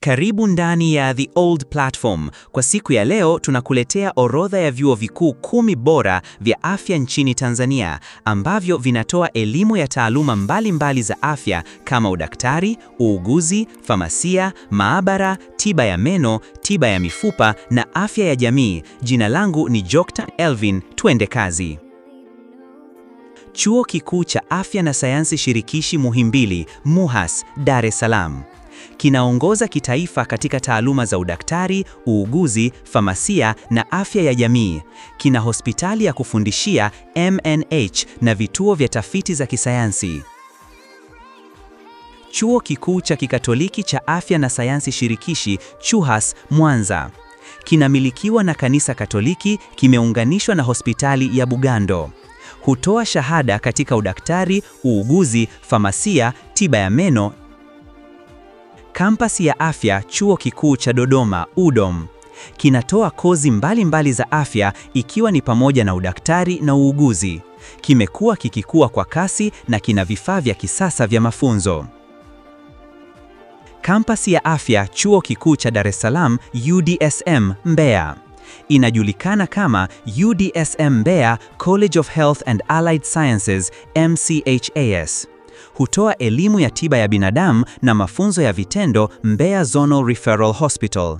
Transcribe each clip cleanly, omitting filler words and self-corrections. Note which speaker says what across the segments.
Speaker 1: Karibu ndani ya The Old Platform. Kwa siku ya leo tunakuletea orodha ya vyuo vikuu 10 bora vya afya nchini Tanzania ambavyo vinatoa elimu ya taaluma mbalimbali za afya kama udaktari, uuguzi, famasia, maabara, tiba ya meno, tiba ya mifupa na afya ya jamii. Jina langu ni Joctan Elvin, twende kazi. Chuo Kikuu cha Afya na Sayansi Shirikishi Muhimbili, MUHAS, Dar es Salaam. Kinaongoza kitaifa katika taaluma za udaktari, uuguzi, famasia na afya ya jamii. Kina hospitali ya kufundishia MNH na vituo vya tafiti za kisayansi. Chuo Kikuu cha Kikatoliki cha Afya na Sayansi Shirikishi, CHUHAS, Mwanza. Kinamilikiwa na Kanisa Katoliki, kimeunganishwa na hospitali ya Bugando. Hutoa shahada katika udaktari, uuguzi, famasia, tiba ya meno. Kampasi ya afya Chuo Kikuu cha Dodoma, UDOM. Kinatoa kozi mbalimbali za afya ikiwa ni pamoja na udaktari na uuguzi. Kimekuwa kikikua kwa kasi na kina vifaa vya kisasa vya mafunzo. Kampasi ya afya Chuo Kikuu cha Dar es Salaam, UDSM, Mbeya. Inajulikana kama UDSM Mbeya College of Health and Allied Sciences, MCHAS. Hutoa elimu ya tiba ya binadamu na mafunzo ya vitendo Mbeya Zonal Referral Hospital.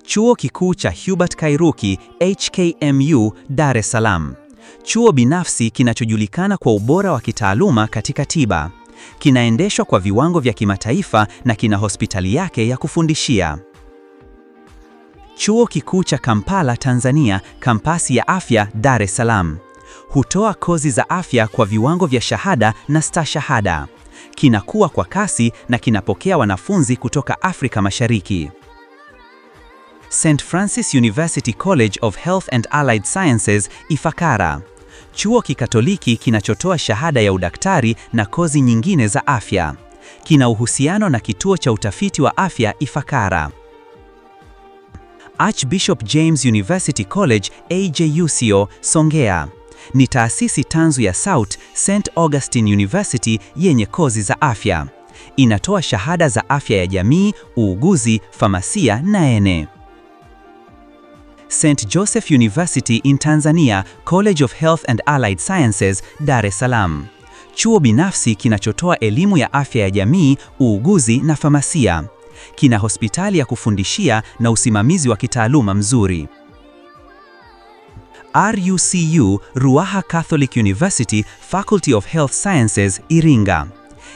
Speaker 1: Chuo Kikuu cha Hubert Kairuki, HKMU, Dar es Salaam. Chuo binafsi kinachojulikana kwa ubora wa kitaaluma katika tiba. Kinaendeshwa kwa viwango vya kimataifa na kina hospitali yake ya kufundishia. Chuo Kikuu cha Kampala, Tanzania, kampasi ya afya Dar es Salaam. Hutoa kozi za afya kwa viwango vya shahada na stashahada. Kinakuwa kwa kasi na kinapokea wanafunzi kutoka Afrika Mashariki. St. Francis University College of Health and Allied Sciences, Ifakara. Chuo kikatoliki kinachotoa shahada ya udaktari na kozi nyingine za afya. Kina uhusiano na kituo cha utafiti wa afya Ifakara. Archbishop James University College, AJUCO, Songea. Ni taasisi tanzu ya South St. Augustine University yenye kozi za afya. Inatoa shahada za afya ya jamii, uuguzi, famasia na ene. St. Joseph University in Tanzania, College of Health and Allied Sciences, Dar es Salaam. Chuo binafsi kinachotoa elimu ya afya ya jamii, uuguzi na famasia. Kina hospitali ya kufundishia na usimamizi wa kitaaluma mzuri. RUCU, Ruaha Catholic University, Faculty of Health Sciences, Iringa.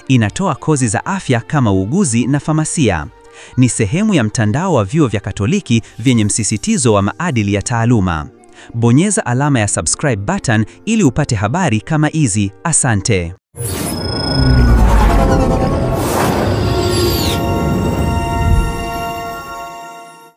Speaker 1: Inatoa kozi za afya kama uuguzi na famasia. Ni sehemu ya mtandao wa vyuo vya Katoliki vyenye msisitizo wa maadili ya taaluma. Bonyeza alama ya subscribe button ili upate habari kama hizi. Asante.